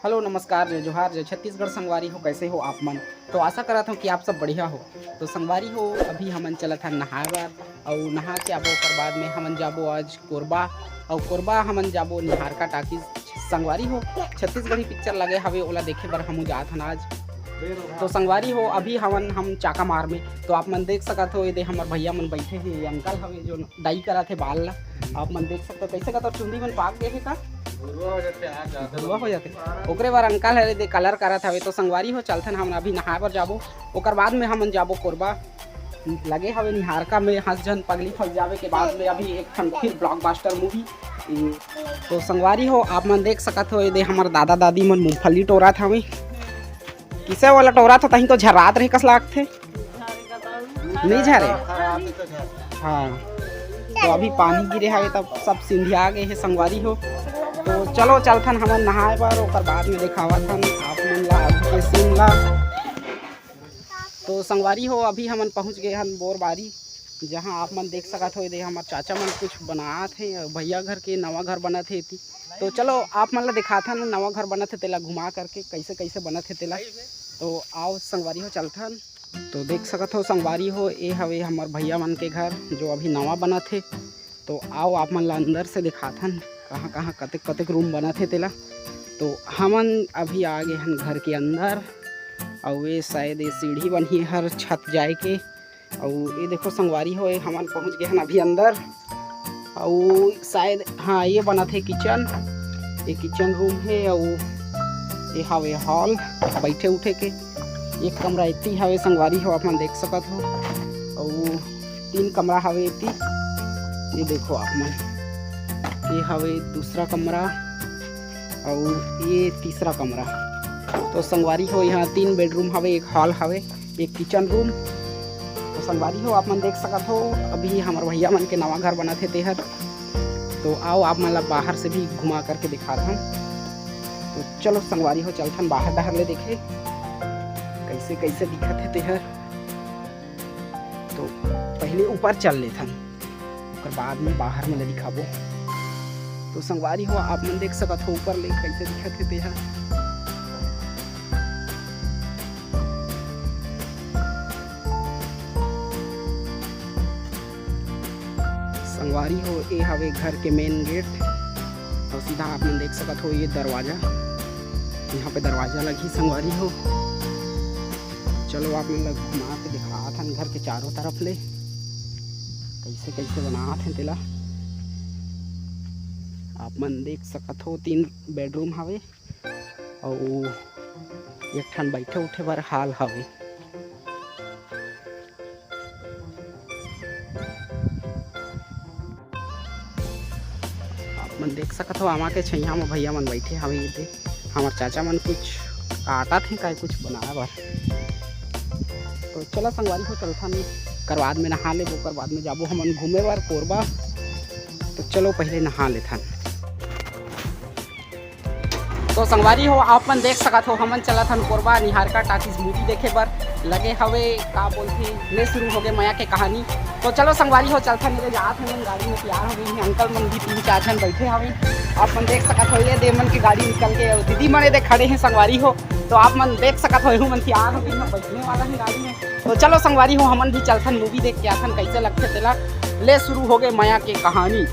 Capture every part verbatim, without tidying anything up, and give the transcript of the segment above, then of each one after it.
Hello, नमस्कार, जय जोहार, जय छत्तीसगढ़। संगवारी हो, कैसे हो आप मन? तो आशा करत हूँ कि आप सब बढ़िया हो। तो संगवारी हो, अभी हमन चलत हन नहाए बर, अउ नहा के आबो, ओकर बाद में हमन जाबो आज कोरबा, अउ कोरबा हमन जाबो निहारिका टाकीज। संगवारी हो, छत्तीसगढ़ी पिक्चर लगे हवे, ओला देखे बर हमू जात हन आज। तो संगवारी हो, अभी हमन, हम चाका मार में, तो आप मन देख सकत हो, एदे हमर भैया मन बैठे हे, ये अंकल हवे जो दाई करत हे बाल ला। आप मन देख सकत हो, कैसे का तो चुंदी मन पाक गे हे का? भुरवा हो जाथे, आ जाथे। भुरवा हो जाथे। ओकरे बर अंकल हरे दे कलर करत हवे। तो संगवारी हो, चलथन हमन अभी नहाए बर जाबो, ओकर बाद में हमन जाबो कोरबा। लगे हवे निहारिका में हंस झन पगली फंस जावे के बाद में अभी एक ठन फिर ब्लॉकबस्टर मूवी। तो संगवारी हो, आप मन देख सकत हो, एदे हमर दादा दादी मन मूंगफली टोरत हवे। किसे वाला टोरत हो, तहीं तो झर्रात रहे कस लागथे। नहीं झरे? हाँ, तो अभी पानी गिरे हवे, तब सब सिंधिया गे हे संगवारी हो। तो चलो, चलथन हमन नहाए बर, ओकर बाद में देखावत हन आप मन ला अभी के सीन ला। तो संगवारी हो, अभी हमन पहुँच गे हन बोरबारी, जहाँ आप मन देख सकत हो, एदे हमर चाचा मन कुछ बनात हे, भैया घर के नवा घर बनत हे एती। तो चलो, आप मन ला दिखाथन नवा घर बनत हे, तेला घुमा करके कैसे कैसे बनत हे तेला। तो आओ संगवारी हो, चलथन। तो देख सकत हो संगवारी हो, ए हवे हमर भैया मन के घर, जो अभी नवा बनत हे। तो आओ, आप मन ला अंदर से दिखाथन, कहाँ कहाँ कतेक कतेक रूम बनत हे तेला। तो हमन अभी आ गे हन घर के अंदर, अउ ये शायद ये सीढ़ी बनही हर छत जाए के। अउ ये देखो संगवारी हो, ये हमन पहुँच गे हन अभी अंदर। अउ शायद, हाँ, ये बनत हे किचन, ये किचन रूम हे। अउ ये हवे हॉल, बैठे उठे के एक कमरा एती हवे संगवारी हो, आप मन देख सकत हो। अउ तीन कमरा हवे एती, ये देखो आप मन, ये हवे दूसरा कमरा, अउ ये तीसरा कमरा। तो संगवारी हो, यहाँ तीन बेडरूम हवे, एक हॉल हवे, एक किचन रूम। तो संगवारी हो, आप मन देख सकत हो, अभी हमर भैया मन के नवा घर बनत हे तेहर। तो आओ, आप मन ला बाहर से भी घुमा करके दिखात हन। तो चलो संगवारी हो, चलथन बाहर डहर ले देखे, कैसे कैसे दिखत हे तेहर। तो पहले ऊपर चल लेथन, ओकर बाद में बाहर में ले दिखाबो। तो संगवारी हो, आप मन देख सकत हो ऊपर ले कैसे दिखत हे तेहा। संगवारी हो, ए हवे घर के मेन गेट, और सीधा आप मन देख सकत हो ये दरवाजा, यहाँ पे दरवाजा लगही संगवारी हो। चलो आप मन ला घुमा के दिखात हन घर के चारों तरफ ले, कैसे कैसे बनात हन तेला। आप मन देख सकत हो तीन बेडरूम हवे, अउ एक ठन बैठे उठे बर हॉल हवे। आप मन देख सकत हो, आमा के छैया म भैया मन बैठे हवे। ये दे, हमर चाचा मन कुछ काटत हे, काय कुछ बनाए बर। तो चला संगवारी हो, चलथन, ओकर बाद में नहा लेबो, ओकर बाद में जाबो हमन घूमे बर कोरबा। तो चलो पहले नहा लेथन। तो संगवारी हो, आप मन देख सकत हो, हमन चलत हन कोरबा निहारिका टाकीज मूवी देखे बर। लगे हवे, का बोलथे, ले शुरू हो गए मया के कहानी। तो चलो संगवारी हो, चलथन, मेरे जात हन, गाड़ी में तैयार हो गई हैं, अंकल मन भी तीन चार झन बैठे हवे। आप मन देख सकत हो, ये दे मन के गाड़ी निकल के, दीदी मन ये दे खड़े हैं संगवारी हो। तो आप मन देख सकत हो, एहू मन तैयार हो गई हैं, बैठने वाला है गाड़ी में। तो चलो संगवारी हो, हमन भी चलथन, मूवी देख के आथन, कैसे लगथे तेला। ले शुरू हो गए मया के कहानी।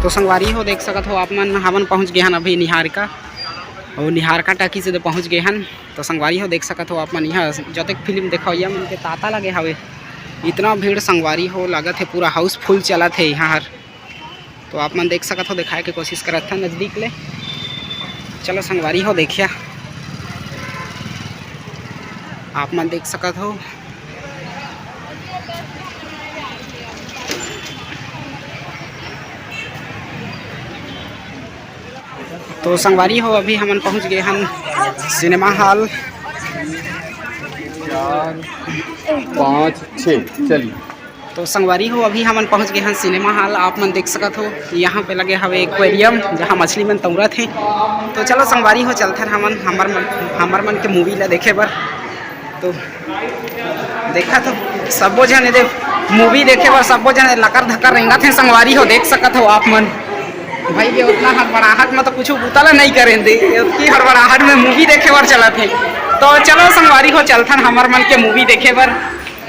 तो संगवारी हो, देख सकत हो आप मन, हमन पहुंच गए हन अभी निहारिका, और निहारिका टाकीज से पहुंच गए हन। तो संगवारी हो, देख सकत हो आप मन, यहाँ जतेक फिल्म देखवैया मन के तांता लगे हवे, इतना भीड़ संगवारी हो, लागत हे पूरा हाउसफुल चलत हे यहाँ हर। तो आप मन देख सकत हो, दिखाए के कोशिश करत हन नजदीक ले। चलो संगवारी हो, देखिया, आप मन देख सकत हो। तो संगवारी हो, अभी हमन पहुंच गए हन सिनेमा हॉल। चार, पाँच, छः, चलिए। तो संगवारी हो, अभी हमन पहुंच गए हन सिनेमा हॉल। आप मन देख सकत हो, यहाँ पे लगे हवे एक्वेरियम, जहाँ मछली मन तौरत हे। तो चलो संगवारी हो, चलथन हमन, हमर मन, हमर मन के मूवी ला देखे बर। तो देखा तो सबो झन एदे मूवी देखे बर सबो झन लकर धकर रेंगत हे संगवारी हो, देख सकत हो आप मन। भाई ये उतना हड़बड़ाहट में तो कुछ बुता ला नहीं करें दे, इतनी हड़बड़ाहट में मूवी देखे बर चलत हे। तो चलो संगवारी हो, चलथन हमर मन के मूवी देखे बर।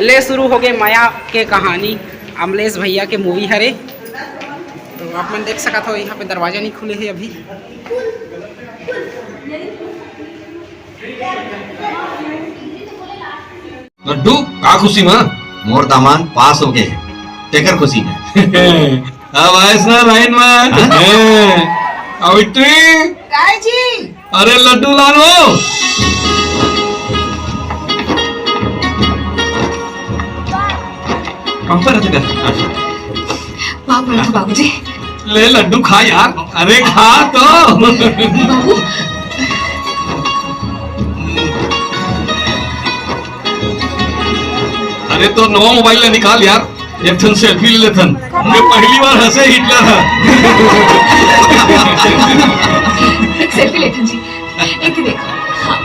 ले शुरू हो गए मया के कहानी, अमलेश भैया के मूवी हरे। तो आप मन देख सकत हो, यहाँ पे दरवाजा नहीं खुले हे अभी। लड्डू, का खुशी में? मोर दामाद पास हो गए, तेकर खुशी में। अब आएस ना लाइन में। हाँ? हैं। अवित्री। काय जी? अरे लड्डू लान हो। कहाँ पर रहते कर? बाबू, बाबूजी। ले लड्डू खा यार, अरे खा तो। बाबू। अरे तो नवा मोबाइल ला निकाल यार, एक ठन सेल्फी ले लेथन। ये पहली बार हंसे हिटलर है। एक सेल्फी लेथन जी, एक देखो। हाँ।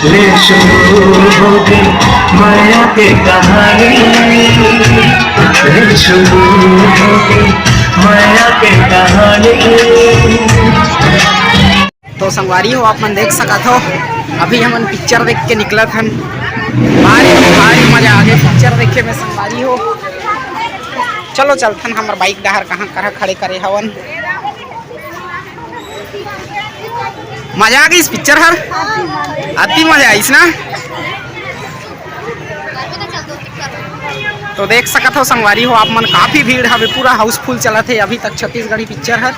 ले शुरू हो गई मया के कहानी, ले शुरू हो गई मया के कहानी। तो संगवारी हो, आप मन देख सकत हो, अभी हमन पिक्चर देख के निकलत हन। भारी भारी मजा आ गए पिक्चर देखे में संगवारी हो। चलो चलथन हमर बाइक डहर, कहाँ कहाँ खड़े करे हवन। मजा आ गई इस पिक्चर हर, अति मजा आइस ना। तो देख सकत हो संगवारी हो आप मन, काफी भीड़ हवे, पूरा हाउसफुल चलत हे अभी तक छत्तीसगढ़ी पिक्चर हर।